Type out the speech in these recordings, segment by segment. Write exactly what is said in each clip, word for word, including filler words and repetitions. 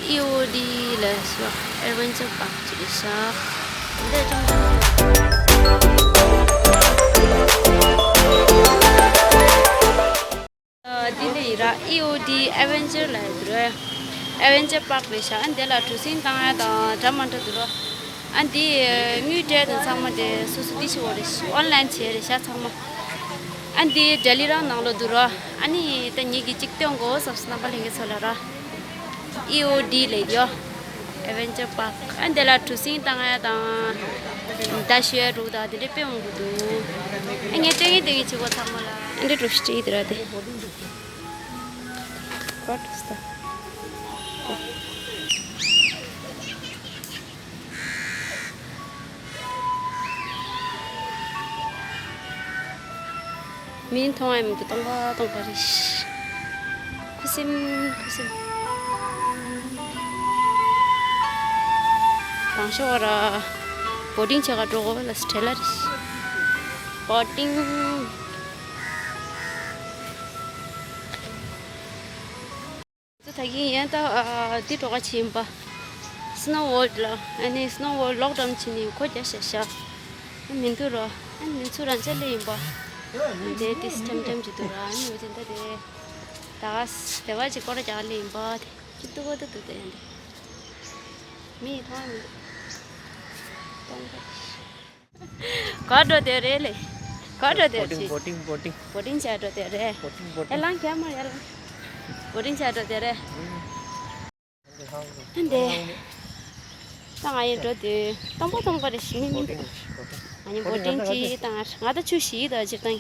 ཨི་ཨོ་ཌི་ལ་ཤོག་ཨེ་ཝེན་ཅར་པཱརྐ་ཅིག་ཤག་འདི་ཅུང་ཅུང་། འདི་ལ་ཡི་ར་ཨི་ཨོ་ཌི་ཨེ་ཝེན་ཅར་ལ་ཡི་ར། ཨེ་ཝེན་ཅར་པཱརྐ་ལ་ཤག་ཨ་འདི་ལ་གྲུ་གཟིངས་བཏང་ཡ་དང་འདྲ་མ་འདྲ་འདུག་ར། ཨ་འདི་དངུལ་སྤྲད་དང་ཚང་མ་དེ་སོ་སོ་འདི་ཞིག་འོ་རེ་ཨོན་ལན་བྱས་རེ་ཤག་ཚང་མ། ཨ་འདི་ལྡི་ལི་རང་ནང་ལོགས་འདུག་ར། ཨ་ནི་ད་ངེད་ཀྱིས་གཅིག་སྟོན་དགོས་བསམ་སོང་རྣམ་པ་ལྷན་རྒྱས་ཚོ་ལ་ར། ཨི་ཨོ་ཌི་ལ་ཡོད། ཨེ་ཝེན་ཅར་པཱརྐ་ཨ་འདི་ལ་གྲུ་གཟིངས་བཏང་ཡ་དང་། མདའ་གཞུ་ཡ་འདྲ་བོ་དང་དེ་འདྲ་དཔེ་མང་པོ་འདུག་ཨ་ངས་སྟོན་གིན་སྟོན་གིན་བྱེད་དགོས་ཚང་མ་ལ། ཨ་འདི་གྲུ་གཟིངས་དེ་ར་དེ། What is that? མི་མཐོང་ཡ་མི་འདུག་སྟོང་པ་སྟོང་པ་རེད། ཁུ་སིམ་ཁུ་སིམ། རང་ཤོག་ར། བོ་ཊིང་བྱེད་ག་འགྲོ་དགོས་ལ་སི་ཁྲེ་ལ་རེད། བོ་ཊིང་། ཚོ་ད་གིན་ཡན་ད་འདི་འགྲོ་ག་ཕྱིན་པ། སི་ནོ་ཝོལ་ལ་ཨ་ནི་སི་ནོ་ཝོལ་ལོག་འགྲམ་ཕྱིན་ནས་ཁོ་རྒྱ་ཤ་ཤ། ཨ་མི་འདུག་རོ། ཨ་མི་ཚུར་རང་ཅག་སླེབས་ཡིན་པ། ཨ་འདི་ཏིས་ཐམ་ཐམ་གྱི་འདུག་ར། ཨ་ནི་འོ་དེ་འདྲ་དེ། ད་ག་ས་དེ་བ་ཅིག་སྐོར་རྒྱག་སླེབས་ཡིན་པ་དེ། ཅི་ཏུ་བ་ཏུ་ཏུ་དེ་ཡང་དེ། མི་མཐོང་མི་འདུག་སྟོང་པ། ག་འགྲོ་དེ་རེད་ལེ། ག་འགྲོ་དེ་བོ་ཊིང་ཅི། བོ་ཊིང་བོ་ཊིང་། བོ་ཊིང་བྱ་འགྲོ་དེ་རེད། བོ་ཊིང་བོ་ཨེ་ཊིང་། ལང་ག་མ་ཡ་ལང་། བོ་ཊིང་བྱ་འགྲོ་དེ་རེད། ཨ་འདི། ད་ང་ཡི་འགྲོ་དེ། སྟོང་པ་སྟོང་པ་རེད་ཤི་མི་མི་འདུག་ང་ཡི་བོ་ཊིང་ཅི་བཏང་ང་ད་ཆུ་ཞིག་ད་ཅི་བཏང་།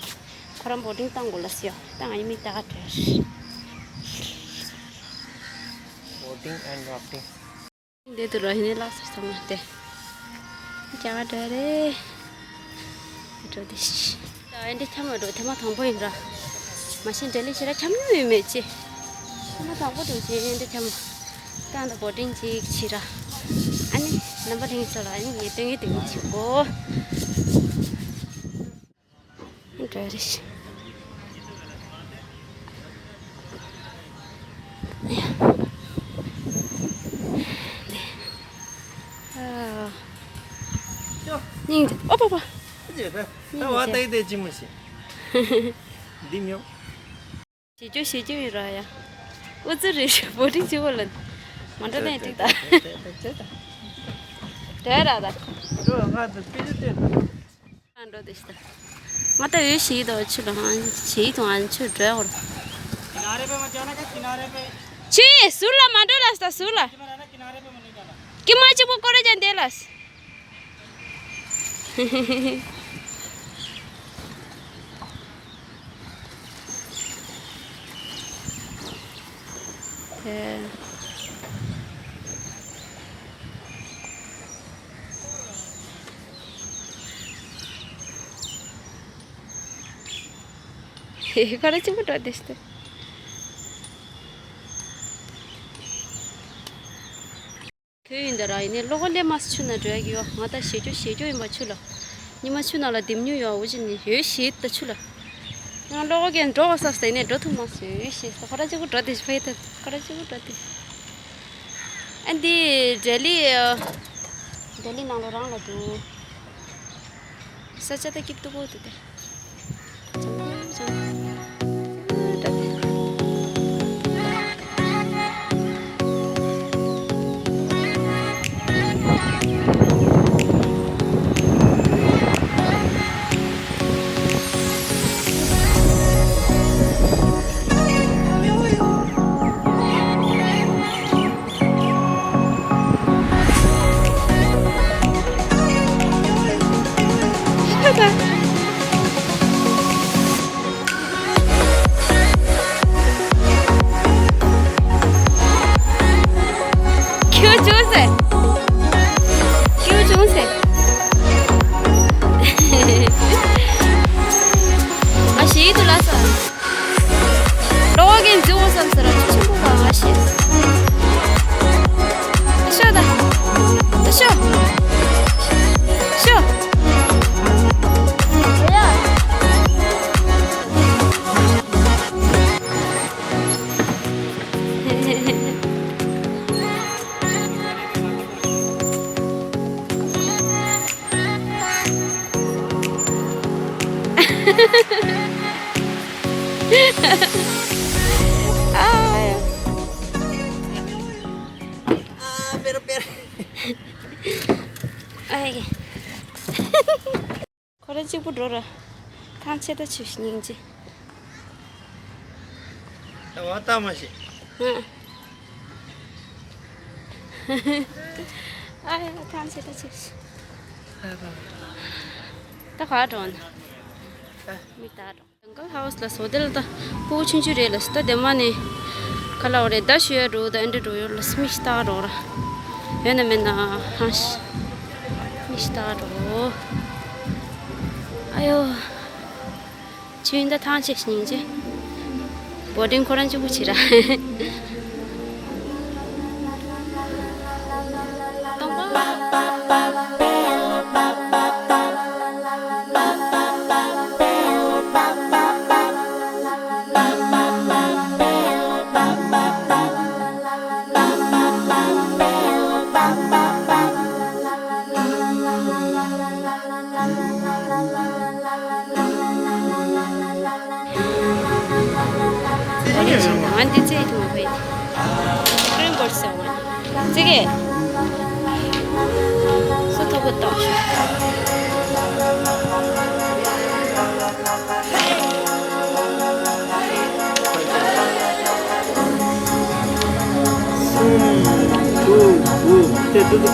ཁོ་རང་བོ་ཊིང་བཏང་དགོས་ལ་སི་ཡོ། ད་ང་ཡི་མི་ད་ག་བྲལ། Voting and rafting. འདི་དུ་ར་ཧི་ནི་ལགས་སོ་ཚང་མ་སྟེ། རྒྱ་གར་འདྲ་རེད། འགྲོ་དེ་ཤི། ད་ཨེ་འདྲ་ཁྱམས་འགྲོ་ཐེངས་མ་དང་པོ་ཡིན་ར། མ་གཞི་འདྲ་ལི་ཤི་ར་ཁྱམས་ཡོད་མེད་ཅི། ཐེངས་མ་དང་པོ་འགྲོ་ཅི་ཨེ་འདྲ་ཁྱམས། ད་ད་བོ་ཊིང་ཅིག་ཕྱི་ར། ཨ་ནི་རྣམ་པ་ལྷན་ཚོ་ལ་ཨ་ནི་ངས་སྟོན་གི་སྟོན་གི་བྱེད་གོ། འདྲ་རེད། སྙིང་རྗེ། ཨོ་པ་པ། སྙིང་རྗེ། འདི་མྱོང་། ཞེ་ཅུ་ཞེ་ཅུ་ཡིན་ར་ཡ། ཨུ་ཙི་རེ་ཞེ་བོ་ཏི་ཅི་བོ་ལ། མ་འགྲོ་ནས་འགྲིག་ད། འགྲོ་ར་ད། འགྲོ་དེ་ཤི་ད། ང་ད་འོས་ཞེ་ཡི་ད་ཆུ་ལ་ཧང་ཞེ་ཡི་དང་ཨ་ཆུ་འགྲོ་ཡ་གོ། ཆུ་ཡི་ཟུར་ལ་མ་འགྲོ་ལ་ཤི་ད་ཟུར་ལ། ཀྱི་མ་གཅིག་པོ་སྐོར་ར་ཅན་དེ་ལ། ཁོ་ར་གཅིག་པུ་འགྲོ་དེ་ཤི་ད། ཁོས་ཡིན་ད་ར་ཡིན་ནའི་གློག་ཀླད་མ་ཆུ་ན་འགྲོ་ཡ་གི་ཡོ། ང་ད་ཞེ་ཅོ་ཞེ་ཅོ་ཡིན་པ་ཆུ་ལ། ཉི་མ་ཆུ་ནང་ལ་དེམ་ཉུ་ཡོ་འུ་ཅི་ནི་ཡོད་ཞེ་ད་ཆུ་ལ། ང་གློག་ཀླད་འགྲོ་བ་ས་ས་ཡིན་ནའི་འགྲོ་ཐུབ་མ་སོང་ཡོད་ཞེ་ད། ཁོ་ར་གཅིག་པུ་འགྲོ་དེ་ཕ་ཡི་ད་ཁོ་ར་གཅིག་པུ་འགྲོ་དེ། ཨ་འདི་ལྡི་ལི་ལྡི་ལི་ནང་ལོ་རང་ལ་འདུག་ས་ཆ་ད་སྐྱིད་སྡུག་པོ་འདུག་སྟེ། ཨ། ཨ། པེར་པེར། ཨའི། ཁོ་རང་གཅིག་པུ་འགྲོ་ར། ཐང་ཆད་ད་ཆུ་སྙིང་རྗེ། ད་བ་ད་མ་ཤེས། ཨ། ཨ་ཡ། ཐང་ཆད་ད་ཆུ། ད་ག་འགྲོ་ན། མི་ད་འགྲོ། ཇང་གལ་ཧའུ་སི་ལ་སོ་དེ་ལ་ད་སྤུ་གུ་ཆུང་ཆུང་རེད་ལ་སི། ད་དེ་མ་ནས་ག་ལ་བ་རེད། ད་ཞུ་ཡ་འགྲོ། ད་ཨེ་འདྲ་འགྲོ་ཡོད་ལ་སི། མི་ཤི་ཏ་འགྲོ་ར། ཡོད་ན་མེད་ན་ཧང་ཤི། མི་ཤི་ཏ་འགྲོ། ཨ་ཡོ། ཆུ་ཡིན་ད་ཐང་ཆད་སྙིང་རྗེ། བོ་ཏིང་ཁོ་རང་གཅིག་པུ་བྱེད་ར། ང་འདི་ཚེ་ཡིད་མ་ཕེ། ཀྲིན་བོར་སོང་བ། ཙི་གེ། སུ་ཐོག་པོ་ཏོག་ཤོག་གསུམ། དྲུག་དྲུག་དེ་དྲུག་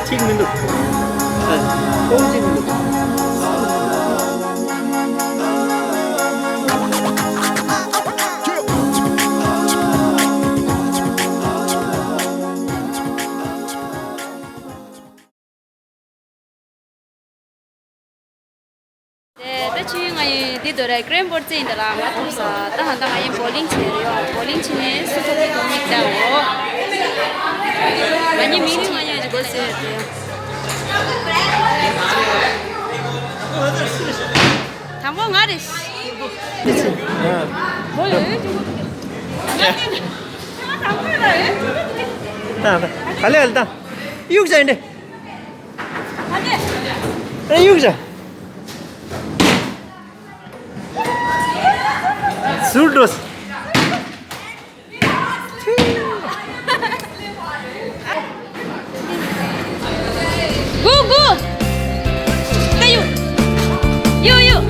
གཅིག་མི་འདུག་ཨ། ཨོ་གཅིག་མི་འདུག་དེ་ད་ཕྱི་ཡུལ་ང་ཡི་འདི་དོ་ར་ཀྲེན་བོར་ཙེ་ཡིན་ད་ལ་མ་ཐུབ་ས། ད་ཧ་ད་ང་ཡི་བོ་ལིང་བྱེད་རེད་ཡོ། བོ་ལིང་བྱེད་ནས་སུ་ཐུབ་ཐུབ་མིག་ལྟ་འོ། ང་ནི་མིང་ང་ཡི་གོ་ཟེར་དེ། དང་པོ་ང་རེད། ཨ། ང་ཡོད་ཅིག་ད་ད་ག་ལེ་ག་ལེ་ད་གཡུག་བྱ་ཡིན་ཏེ། ཨ་གཡུག་བྱ། ཟུར་འགྲོ། གུ་གུ། ད་གཡུག་གཡུག་གཡུག་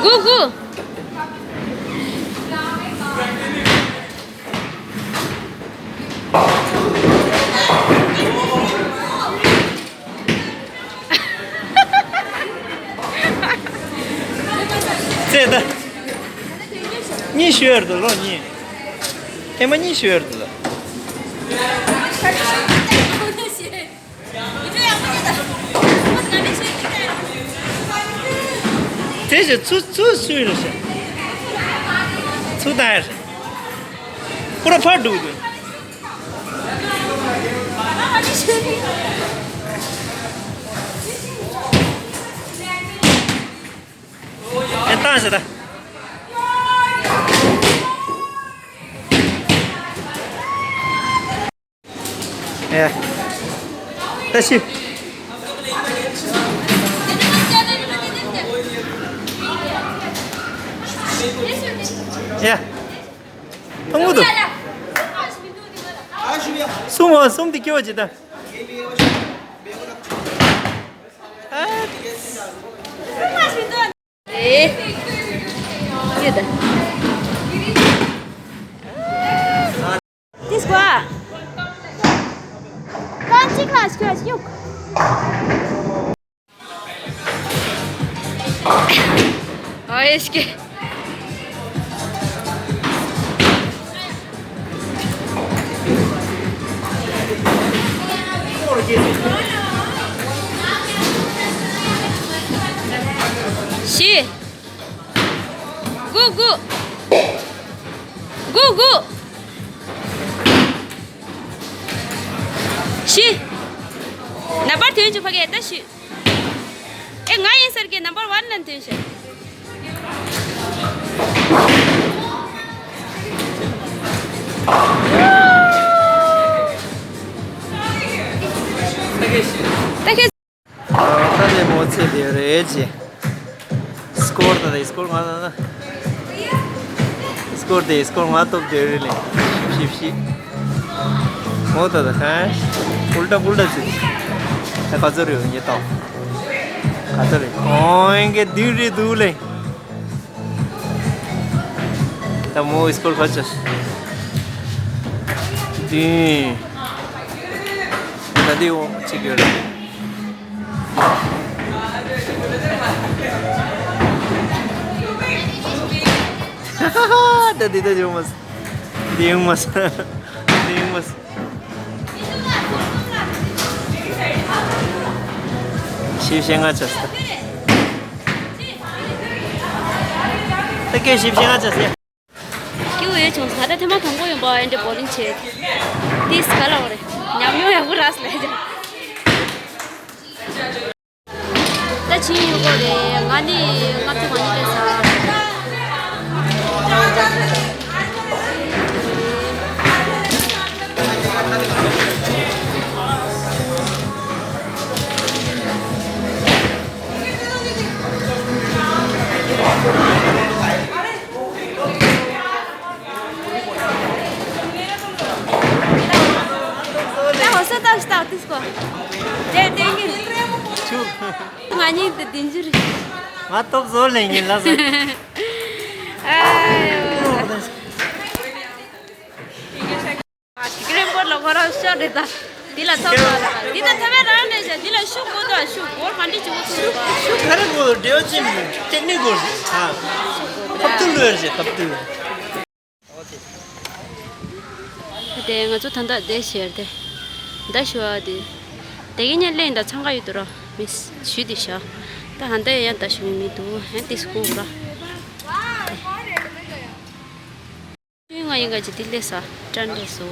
གུ་གུ། ཙེ་ད། གཉིས་ཤོད་ཡར་དུ་ལོ་གཉིས། ཨེ་མ་གཉིས་ཤོད་ཡར་དུ་ལོ། དེ་བཞིན་ཚུ་ཚུ་སུས་རེད་ཤག་ཚུ་ད་ཡར། པུ་ར་ཕར་འདུག་དུས། ཨེ་བཏང་ཟེར་ད། ཡ། ད་ཤི། ཡ། ཐང་མོ་དུ། གསུམ་བ་གསུམ་དེ་སྐྱོ་བ་ཅི་ད། ཨ། ཨེ། ཡོད་ད། This one. Come, chick, let's go, look. ཨ་ཡེ་ཤི་ཀེ། བཞི། དགུ་དགུ། དགུ་དགུ། བཞི། ནམ་བར་དོན་བཅུ་ཕ་གི་ད་བཞི། ཨེ་ང་ཡིན་ཟེར་གི་ནམ་བར་ཝན་ལ་དོན་བཞི། ད་ལྟ་ནས་མོ་ཚེ་དེ་རེད་ཅེ། སྐོར་ད་དེ་སྐོར་ང་ན་ན། སྐོར་དེ་སྐོར་ང་སྟོབས་དེ་རེད་ལེ། ཤིབ་ཤིབ། མོ་ད་ད་ཧ། ཨུལ་ཊ་པུལ་ཊ་ཚེ། ད་ག་ཚོད་རེད་ཉེ་ཏོག་ག་ཚོད་རེད། ཨོ་ཨེ་གེ་དུས་རེད་འདུག་ལེ། ད་མོ་སྐོར་ཁ་ཆ། དེ། ད་དེ་འོ་ཅིག་ཡོད་རེད། ད་དེ་ད་དེ་ཡོང་མ་སོང་། དེ་ཡོང་མ་སོང་། དེ་ཡོང་མ་སོང་། ཞིབ་བཤད་ང་ཆ་ས། ད་སྐད་ཞིབ་བཤད་ང་ཆ་ས། སྐྱིད་པོ་ཡོད་བྱུང་། ད་ལྟ་ཐེངས་མ་དང་པོ་ཡིན་པ། ཨེ་འདྲ་བོ་ལིང་བྱས། ཏིས་ག་ལ་བ་རེད། ཉམས་མྱོང་ཡག་པོ་རག་སོང་ལབ་ཀྱང་། ད་ཕྱིན་ཡོད་གོ་རེད། ང་ནི་ལྔ་བཅུ་ང་གཉིས་སླེབས་ས། ད་འོ་ས་ཏག་ཏག་ཏིས་གོ། དེ་དེ་གི། ང་གཉིས་དེ་དེ་འཇུ་རེད། ང་སྟོབས་བཟོ་ལེན་ཡིན་ལ་ཟེར། ཨ། ཨ་ཅིག་རེན་པོ་ལ་ཁོ་རང་ཤོར་རེད་ད། འདི་ལ་ཐོབ་པ་ར། འདི་ད་ཐོབ་པའི་རང་རེད་ཤག་འདི་ལ་ཤུགས་དགོས་འདུག་ཤུགས་སྒོར་ག་འདྲ་བྱེད་དགོས་ཐུབ་འདུག་ཤུགས་ག་རེ་དགོས། འབྲེལ་བ་ཅན་ཊེག་ནིག་དགོས་རེད། ཨ། ཐབས་ཐུབ་ལོས་རེད། ཐབས་ཐུབ། དེ་ང་ཚོ་ད་ལྟ་དེ་ཤེར་དེ། ད་ཞུ་བ་དེ། དེ་གི་ཉེ་ལེན་ད་འཚང་ཁ་ཡོད་དུ་ར། མི་ཞུ་དེ་ཤག་ད་ཧན་ད་ཡང་ད་ཞུ་མི་འདུག་ཧན་ཏིས་ཁུག་ར། ང་ཡིན་ག་ཅི་དེ་ལས་ས་ཀྲན་རེད་སོ།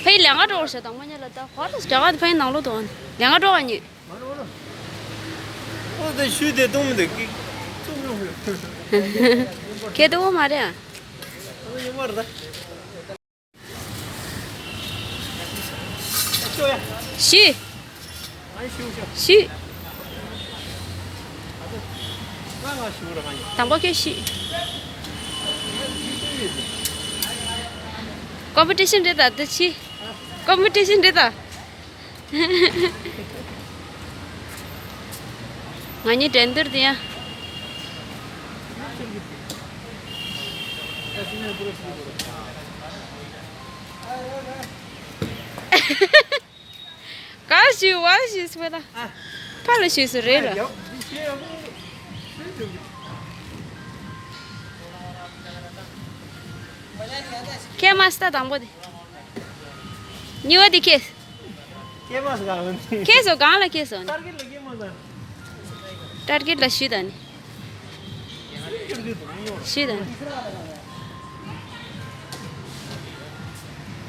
ཕའི་ལས་ང་འགྲོ་བར་ཤ་དང་མ་ཉལ་ལ་ད་ཧོ་ར་རྒྱ་གར་ཕའི་ནང་ལོ་དོན་ལས་ང་འགྲོ་བ་ཉིད། ཨོ་དེ་ཤུ་དེ་གཏོང་མི་འདུག་གི། ཁེ་དོ་མ་རེད་ཨ། ཨོ་ཡོད་མ་རེད་ད། ཤི། ཤི། དང་པོ་ཁྱོད་ཤི། ཀོམ་པི་ཊི་ཤན་རེད་ད་འདི་ཤི། ཀོམ་པི་ཊི་ཤན་རེད་ད། ང་གཉིས་འགྲན་བསྡུར་དེ་ཡང་། ག་ཞུ་བ་ཞུ་སུ་ད། ཕ་ལ་ཞུ་སུ་རེད་ལ། ཁྱེད་མ་སྟ་དང་པོ་དེ། གཉིས་པ་དེ་ཁྱེད། ཁྱེད་སོ་གང་ལ་ཁྱེད་སོ། ཊར་གེཊ་ལ་ཞུས་ད་ནི། ཞུས་ད་ནི།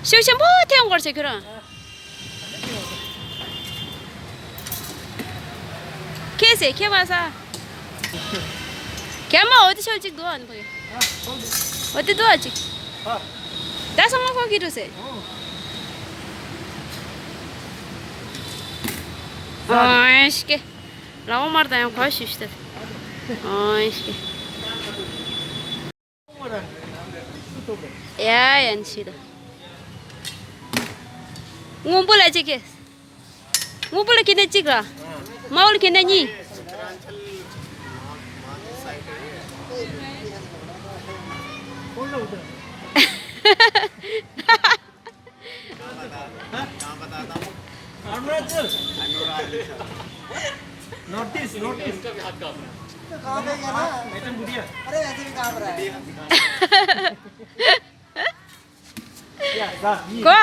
ཤུགས་ཆེན་པོ་ཐེངས་འགོར་བྱས་ཁྱོད་རང་། ཁྱེད་སེ་ཁྱེད་མ་ས། རྒྱ་མ་འོ་དེ་ཤོག་ཅིག་འདུག་ཨ་ནི་ཕ་གི། འོ་དེ་འདུག་ཨ་ཅིག་ད་སོང་ང་ཁོ་གི་འགྲོ་སེ། ཨོ་ཤི་ཀེ། ལའོ་མར་ད་ཡང་གོ་ཤུ་ཤི་ད། ཨོ་ཤི་ཀེ། ཡ་ཡན་ཤི་ད། སྔོན་པོ་ལ་ཅིག་གེ། སྔོན་པོ་ལ་ཁྱེར་ནས་གཅིག་ར། དམར་པོ་ལ་ཁྱེར་ནས་གཉིས། Arunachal. North east, north east. कहाँ पे गया ना? एकदम बढ़िया। अरे, ऐसे भी कहाँ पर है? གོ་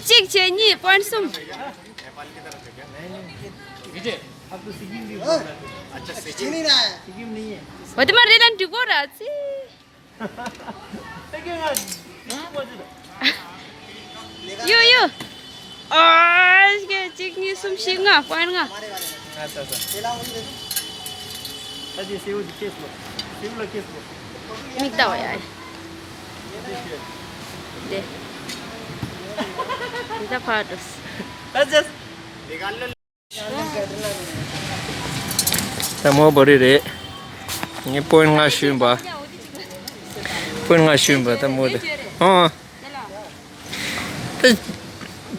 གཅིག་བྱས་གཉིས་པོ་ཡིན་གསུམ། अब तो सिक्किम भी बोल रहा है। अच्छा, सिक्किम। सिक्किम नहीं है। འོ་དེ་མ་རེད་ལ་འགྲིག་གོ་ར་ཚི། ཡོ་ཡོ། ཨ་ཤི་གཅིག་གཉིས་གསུམ་བཞི་ལྔ་པོ་ཡིན་ལྔ། अच्छा, अच्छा। अजी सेव जी केस लो। सेव लो केस लो। མིག་ལྟ་བ་ཡ། དེ། མིག་ལྟ་ཕར་འགྲོ། ད་མོ་བོ་རི་རེད། ངས་པོན་ལྔ་ཞུས་པ། པོན་ལྔ་ཞུས་པ་ད་མོ་དེ། ཨོ། ད།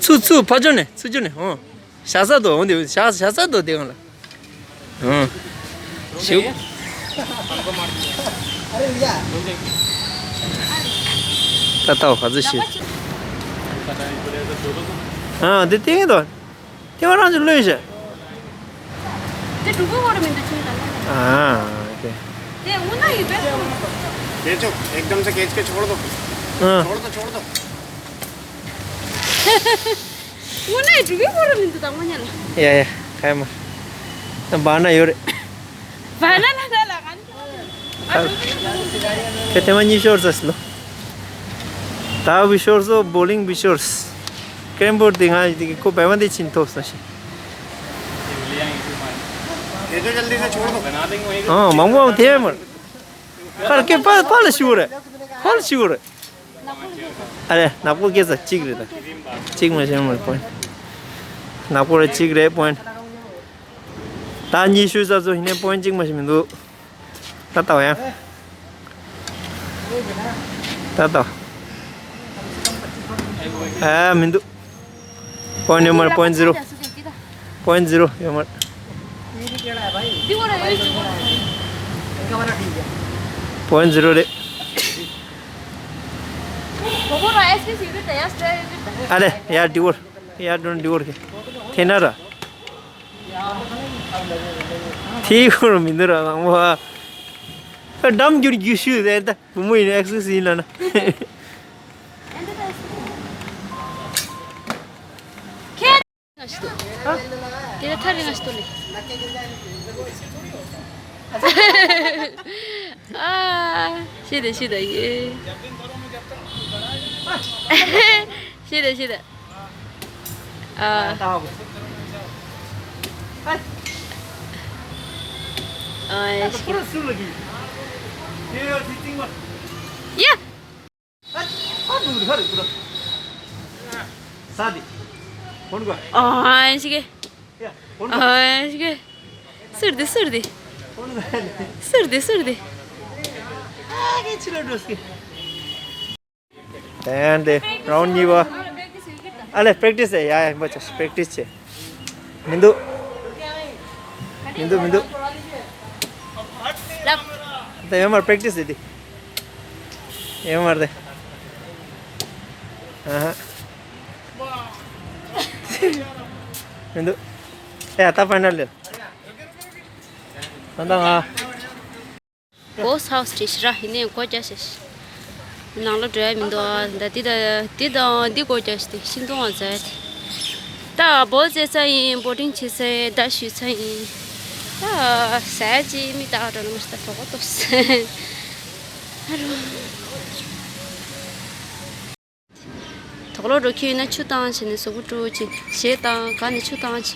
ཚུ་ཚུ་ཕ་ཅོ་ནས་ཚུ་ཅོ་ནས་ཨོ། ཞ་ས་དོ་འོང་དེ་ཞ་ཞ་ས་དོ་དེ་གང་ལ། ཨོ། ཞུ། ད་ལྟ་བ་ག་ཚོད་ཞུ། ཨ་དེ་ཏིང་ངེ་དོ། ལྟེ་བ་རང་ཚོ་ལོས་ཤག་དེ་འགྲོ་གི་ཡོད་རེད་མི་འདུག་ཁྱིམ་དང་། ཨ་ཨོ་ཁེ། དེ་དངོས་གནས་ཡོད་པས། खींच लो, एकदम से खींच के छोड़ दो। ཨ། छोड़ दो, छोड़ दो। དངོས་གནས་འགྲོ་གི་ཡོད་རེད་མི་འདུག་ད་དངོས་གནས་ལ། ཡ་ཡ་ཁ་ཡ་མ། ད་བ་ན་ཡོད་རེད། བ་ན་ལ་ད་ལ་ག་ནི། ཁེ་ཐེ་མ་གཉིས་ཤོར་ས་སི་ལོ། ད་བི་ཤོར་སོ་བོ་ལིང་བི་ཤོར་སི། ཀྲེམ་བོར་དེ་ང་དེ་ཁོ་བས་མ་དེ་ཕྱིན་ཐོབ་སོང་ཞིག ये तो जल्दी से छोड़ दो। हाँ, मामू, मामू, थे मर। कर के पा, पा ले शुरू है। कौन शुरू है? अरे, नापो के साथ चिक रहता। चिक में से मर पॉइंट। नापो रे चिक रे पॉइंट। तान ये शूज अब जो हिने पॉइंट चिक में से मिंदु। ད་ལྟ་བ་ཡང་། ད་ལྟ་བ། ཨ་མི་འདུག point ཡོད་མ་རེད། point zero point zero ཡོད་མ་རེད། point zero རེད། ཨ་ལེ་ཡར་འདི་བོར། ཡར་འགྲོ་འདི་བོར་གི། ཐེ་ན་ར། ཐེ་ཡོང་མི་འདུག་ར་ནང་བ། འགྲམ་འགྱུར་རྒྱུ་ཤུ་རེད་ད། བུ་མོ་ཡིན་ན་ཨེག་སི་སི་ཡིན་ལ་ན། དེ་ལ་ཐར་རིང་ང་ཞིག་ཏུ་ལེ། ཨ། ཤི་ད་ཤི་ད་ཡེ། ཤི་ད་ཤི་ད། ཨ། ཨ། ཤི། ཡ། ཨ། ཤི་གེ། ཨ། ཤི་གེ། སུར་དི་སུར་དི། སུར་དི་སུར་དི། དེ་ནས་རའུན་གཉིས་པ། ཨ་ལེ་པྲེག་ཊི་སི་ཡ་ཡ་མ་ཆ་པྲེག་ཊི་སི་བྱེད། མི་འདུག་མི་འདུག་མི་འདུག་ད་ཡོད་མར་པྲེག་ཊི་སི་ཡེ་དེ། ཡོད་མར་དེ། ཨ་ཧ། མི་འདུག་ཡ་ད་ཕའི་ནལ་ལེ། ད་ད་ང་། གོ་སི་ཊི་ཧའུ་སི་བྲིས་ཤི་ར་ཡིན་ནའི་སྒོ་རྒྱག་ཤེས་ཤི། ནང་ལ་འགྲོ་ཡ་མི་འདུག་ཨ་ད་འདི་ད་འདི་དང་འདི་སྒོ་རྒྱག་ཤི་སྟེ་ཤིང་སྡོང་བ་ཟ་ཡ་དེ། ད་བོ་རྩེ་ཚ་ཡིན། བོ་ཊིང་བྱེད་ཚ་ཡིན། ད་ཞུ་ཚ་ཡིན། ད་ཟ་ཡ་ཅི་མི་ད་འགྲོ་ན་མ་ཤི་ད་དོག་པོ་ཏོ་སི། ཨ་རོ། དོག་ལོ་འགྲོ་ཁྱོད་ཡིན་ན་ཆུ་བཏང་བྱས་ནས་གཟུགས་པོ་བཀྲུ་བྱས་གཞས་བཏང་ག་ནས་ཆུ་བཏང་བྱས་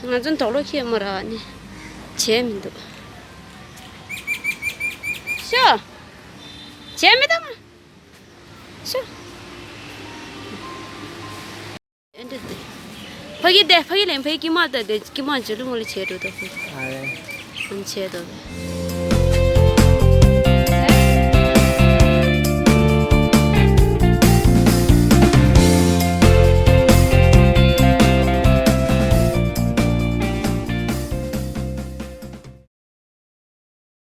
འདུག་ང་ཚོ་དོག་ལོ་ཁྱེད་མོ་ར་ནི་བྱས་མི་འདུག་ཤོ། བྱས་མི་འདུག་ཤོ། ཨེ་འདྲ་དེ། ཕ་གི་དེ་ཕ་གི་ལན་ཕ་གི་ཀི་མ་ད་དེ་ཀི་མ་ཇུ་ལུ་མོ་ལི་བྱས་འགྲོ་དོ་ཕ། ཨ་རེ། ཨ་བྱས་འདུག